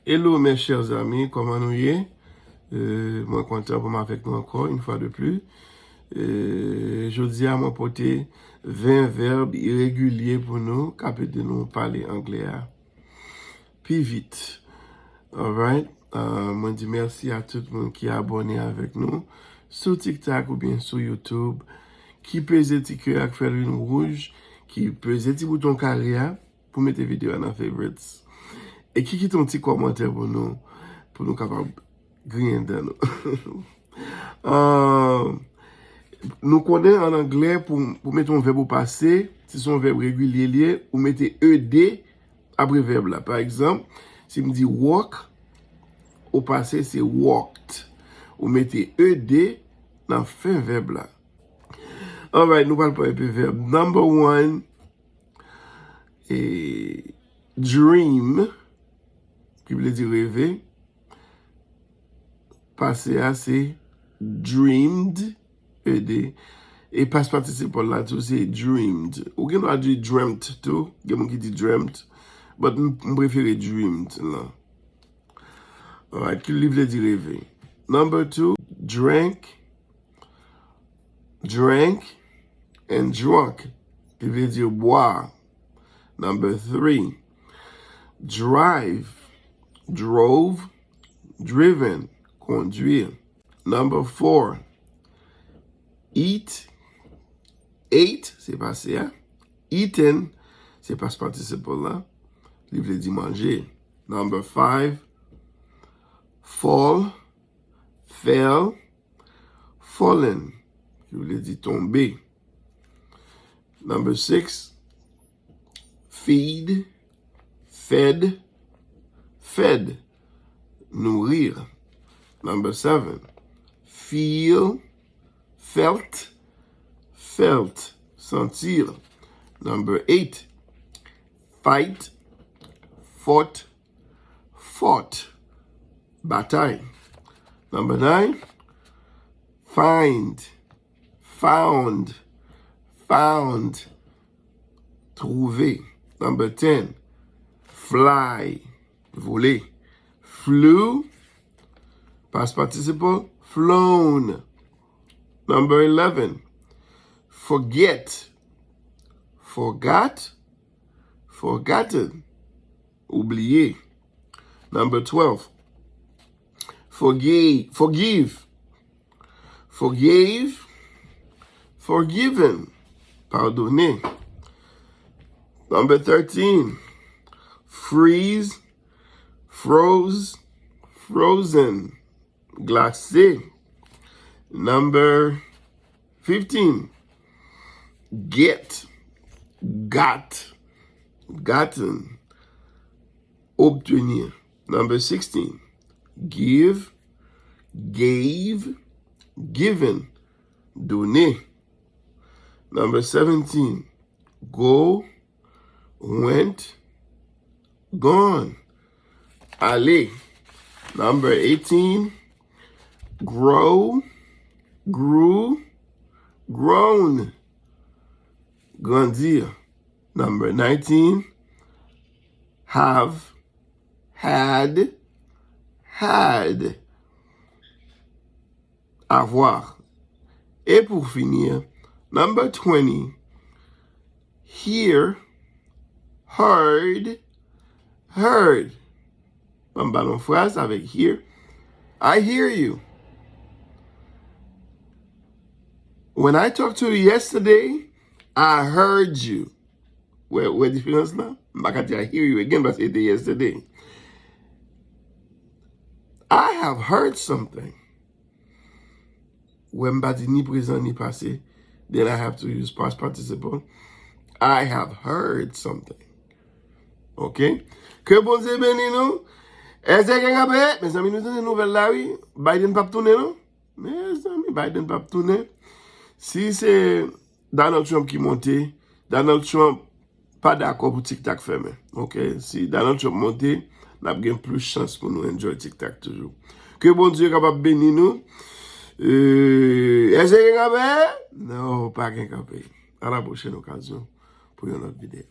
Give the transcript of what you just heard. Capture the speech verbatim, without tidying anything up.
Hello mes chers amis, kòman nou ye? Euh, mwen kontan pou m avèk nou ankò, une fois de plus. Euh, jodi a, mwen pote ven vèb iregilye pou nou, k ap ede nou pale anglè a pi vit. Alright? Euh, mwen di mèsi a tout moun ki abòne avèk nou sou TikTok oubyen sou YouTube, ki peze ti kè a k fè l vin wouj, ki peze ti bouton kare a pou mete videyo a nan favorites, e ki kite yon ti kòmantè pou nou, pou nou kapab griyen dan nou. Ah, nou konnen an anglè, pou, pou mete yon vèb o pase, si se yon vèb regilye li ye, ou mete ed apre vèb la. Pa egzanp, si m di walk, o pase se walked. Ou mete ed nan fen vèb la. Alright, nou pral pran enpe vèb. Number one, e, dream, ki vle di reve. Pase a se dreamed, ed. E past participle la tou se dreamed. Ou gen dwa di dreamt tou. Gen moun ki di dreamt. But m, m prefere dreamed lan. Alright, ki li vle di reve. Number two, drank, drank and drunk, ki vle di bwa. Number three, drive, drove, driven, conduire. Number four, eat, ate, se pase a. Eaten, se past participle la. Li vle di manje. Number five, fall, fell, fallen, ki vle di tonbe. Number six, feed, fed, fed, nourrir. Number seven, feel, felt, felt, sentir. Number eight, fight, fought, fought, batay. Number nine, find, found, found, trouver. Number ten, fly, voler. Flew, past participle, flown. Number eleven, forget, forgot, forgotten, oubliye. Number twelve, forgave, forgive, forgave, forgiven, pardonner. Number thirteen, freeze, froze, frozen, glase. Number fifteen, get, got, gotten, obtenir. Number sixteen, give, gave, given, donner. Number seventeen, go, went, gone, aller. Number eighteen, grow, grew, grown, grandir. Number nineteen, have, had, had, avoir. E pou fini, number twenty, hear, heard, heard. Ban m ba nou fraz avèk hear. I hear you. When I talked to you yesterday, I heard you. Wè, wè diferans lan? M pa ka di I hear you again paske se te yesterday. I have heard something. Wè, m pa di ni prezan ni pase. Then I have to use past participle. I have heard something. Ok? Ke Bondye beni nou. Èske gen kanpe? Mezanmi, nou tande nouvèl la, wi. Biden p ap tounen, non? Mezanmi, Biden p ap tounen. Si se Donald Trump ki monte, Donald Trump pa dakò pou TikTok fèmen. Ok? Si Donald Trump monte, n ap gen plis chans pou nou enjoy TikTok toujou. Ke Bondye kapab beni nou. Euh, èske gen kanpe? Non, pa gen kanpe. A la pwochèn okazyon pou yon lòt videyo.